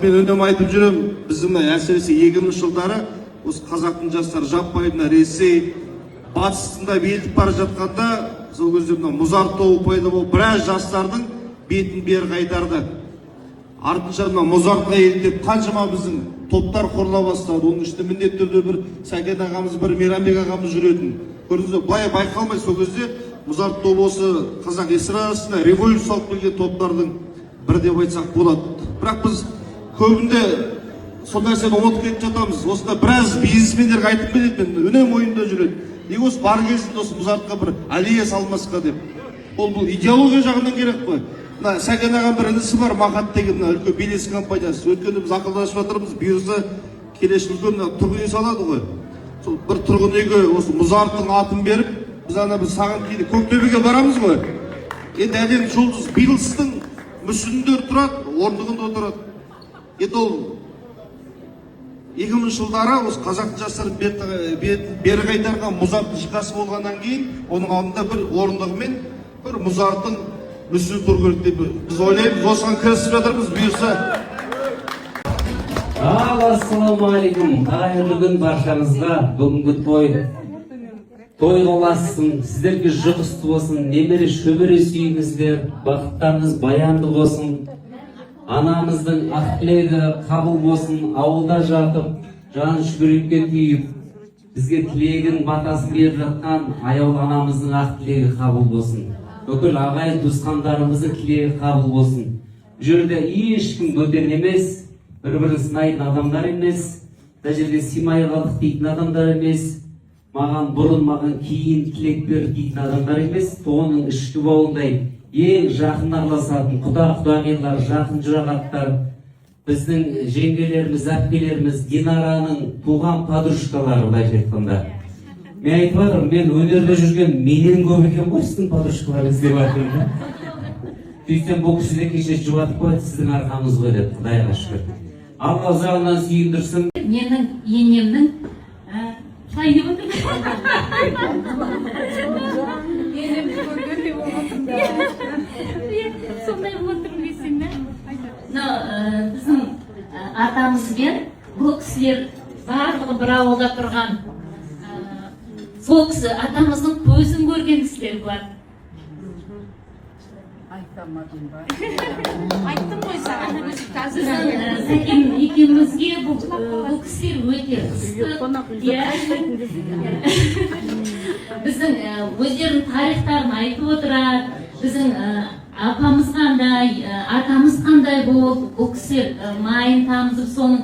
Мен үнемі айтып жүремін, біздің мына, әсіресе 2000-жылдары осы қазақтың жастары жаппай мына Ресей, батысында елтіп бара жатқанда, сол кезде мына Музарт тобы пайда болып, біраз жастардың бетін бері қайтарды. Артынша мына Музартқа еліктеп, қаншама біздің топтар құрыла бастады. Оның ішінде міндетті түрде бір Сәкен ағамыз, бір Мейрамбек ағамыз жүретін. Көрдіңіз бе, былай байқалмай, сол кезде Музарт тобы осы қазақ эстрадасына революция алып келген топтардың бірі деп айтсақ болады. Бірақ біз көбінде сол нәрсені ұмытып кетіп жатамыз. Осында біраз бизнесмендерге айтып келеді, мен үнемі ойымда жүреді: неге осы бар кезінде осы Музартқа бір аллея салмасқа деп. Ол бұл идеология жағынан керек қой. Мына Сәкен ағам, бір інісі бар, Махат деген, мына үлкен Белес компаниясы. Өткенде біз ақылдасып жатырмыз, бұйырса, келесі жылы үлкен мына тұрғын үй салады ғой. Сол бір тұрғын үйге осы Музарттың атын беріп, біз ана біз сағынып кейде Көктөбеге барамыз ғой. Енді әлем жұлдыз Битлстің мүсіндері тұрады, орындығында отырады. Енді ол 2000-жылдары осы қазақ жастары бет бері қайтарған Музарттың жиһазы болғаннан кейін, оның алдында бір орындығымен бір Музарттың мүсіні тұру керек деп біз ойлаймыз. Осыған кірісіп жатырмыз, бұйырса. Ал ассалаумағалейкум, қайырлы күн баршаңызға! Бүгінгі той тойға ұлассын, сіздерге жұғысты болсын, немере шөбере сүйіңіздер, бақыттарыңыз баянды болсын, анамыздың ақ тілегі қабыл болсын. Ауылда жатып, жанын шүберекке түйіп, бізге тілегін, батасын беріп жатқан аяулы анамыздың ақ тілегі қабыл болсын, бүкіл ағайын туысқандарымыздың тілегі қабыл болсын. Бұл жерде ешкім бөтен емес, бір бірін сынайтын адамдар емес, мына жерге сыймай қалдық дейтін адамдар емес, маған бұрын, маған кейін тілек бер дейтін адамдар емес. Тонның ішкі бауындай ең жақын араласатын құда құдағилар, жақын жұрағаттар, біздің жеңгелеріміз, әпкелеріміз, Динараның туған подружкалары. Былайша айтқанда, мен айтып жатырмын, мен өнерде жүрген менен көп екен ғой сіздің подружкаларыңыз деп жатырмын да. Сөйтсем, бұл кісі де кеше жұбатып қояды, сіздің арқаңыз ғой деп. Құдайға шүкір, Алла ұзағынан сүйіндірсін. Менің енемнің қалай деп отырмын? Енемді көргендей болып отырмын. Сондай болып отырмын десем да. Мына біздің атамызбен бұл кісілер барлығы бір ауылда тұрған. Сол кісі атамыздың көзін көрген кісілер бұлар. Айта алмадым ба? Айттым ғой саған. Біздің Сәкен екеумізге бұл кісілер өте ыстық, иә. Біздің өздерінің тарихтарын айтып отырады. Біздің апамыз қандай, атамыз қандай болды, бұл кісілер майын тамызып, соның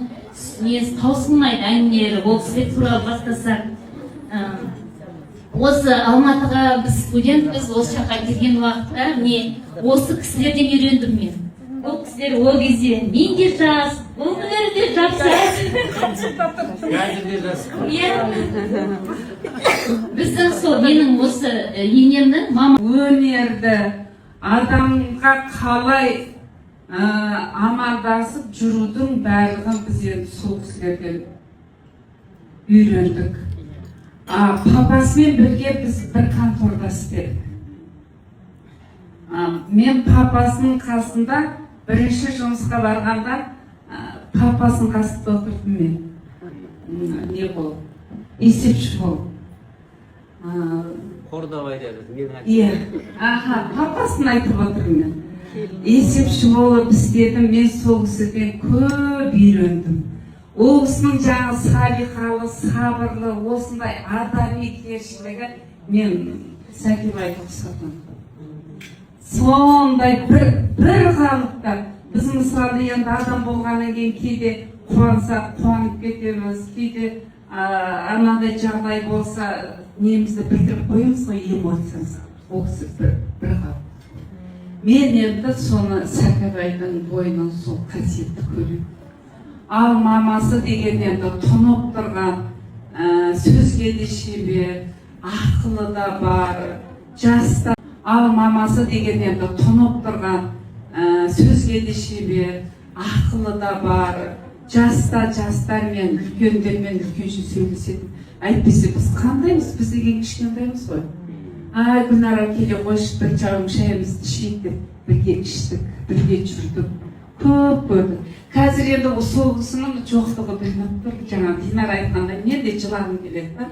несі таусылмайды әңгімелері ол кісілер туралы бастасақ. Осы Алматыға біз студентпіз, осы жаққа келген уақытта міне осы кісілерден үйрендім мен. Бұл кісілер ол кезде мен де жас, бұл кісілер де жап жас. Қазір де жас. Иә, біздің сол менің осы енемнің мама Өнерді, адамға қалай амандасып жүрудің барлығын біз енді сол кісілерден үйрендік. А, папасымен бірге біз бір конторда істедік. А, мен папасының қасында бірінші жұмысқа барғанда папасының қасында отырдым мен. Не болып, есепші болып. А, Қордап айтады мен. Иә, аха, папасын айтып отырмын мен. Есепші болып істедім, мен сол кісіден көп үйрендім. Ол кісінің жаңағы салиқалы, сабырлы, осындай адамгершілігі мен Сәкебайға ұқсатамын. Сондай бір қалыпта. Біз мысалы енді адам болғаннан кейін кейде қуансақ, қуанып кетеміз, кейде анадай жағдай болса, немізді білдіріп қоямыз ғой, эмоциямызды. Ол кісі бір қалыпты. Мен енді соны Сәкібайдың бойынан сол қасиетті көремін. Ал мамасы деген енді тұнып тұрған, сөзге де шебер, ақылы да бар жаста. Ал мамасы деген енді тұнып тұрған, сөзге де шебер, ақылы да бар жаста, жастармен, үлкендермен үлкенше сөйлесетін. Әйтпесе біз қандаймыз? Біз деген кішкентаймыз ғой. Ай, Гүлнара, келе қойшы, бір жарым шайымызды ішейік деп, бірге іштік, бірге жүрдік. Көп көрдік. Қазір енді сол кісінің жоқтығы білініп тұр. Жаңа Динара айтқандай, мен де жылағым келеді да.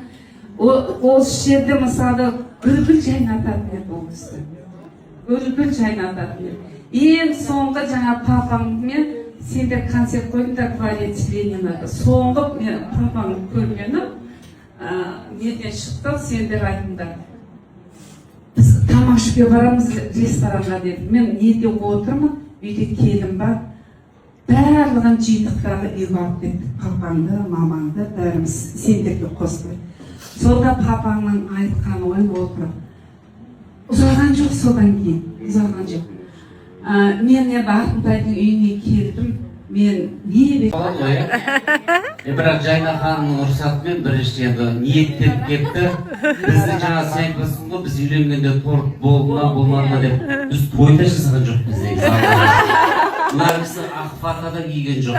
Осы жерде, мысалы, гүл гүл жайнататын еді ол кісі, гүл гүл жайнататын еді. Ең соңғы жаңа папаңмен сендер концерт қойдыңдар Дворец Ленинада. Соңғы мен папаңды көргенім, неден шықтық, сендер айттыңдар, біз тамақ ішуге барамыз ресторанға дедім. Мен неде отырмын, үйде келін бар. Барлығын жидық дағы, үйге алып кеттік папаңды, мамаңды, бәріміз, сендерге қосылып. Сонда папаңның айтқаны ғой, отырып ұзаған жоқ, содан кейін ұзаған жоқ. Мен енді Алтынтайдың үйіне келдім, мен не Болады ғой, иә. Бірақ Жайна ханымның рұқсатымен бірінші енді ниеттеніп кетті. Біздің жаңа сен айтып ғой, біз үйленгенде торт болды ма, болмады ма деп. Біз той да жасаған жоқпыз негізі. Мына кісі ақ фата да киген жоқ.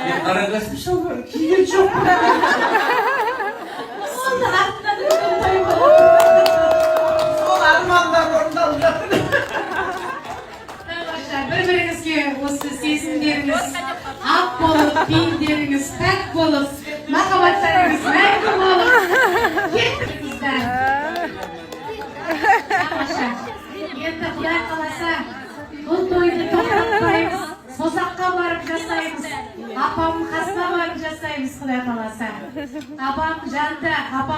Мен қара костюм шалбар киген жоқпын. Оның артынан үлкен той болады. Сол армандар орындалып жатыр. Тамаша, бір біріңізге осы сезімдеріңіз ақ болып, пейілдеріңіз пәк болып, махаббаттарыңыз мәңгі болып кеттіңіздер. Тамаша. Енді құдай қаласа, бұл тойды тоқтатпаймыз, Созаққа барып жасаймыз, апамның қасына барып жасаймыз, құдай қаласа. Апам жанды, апам.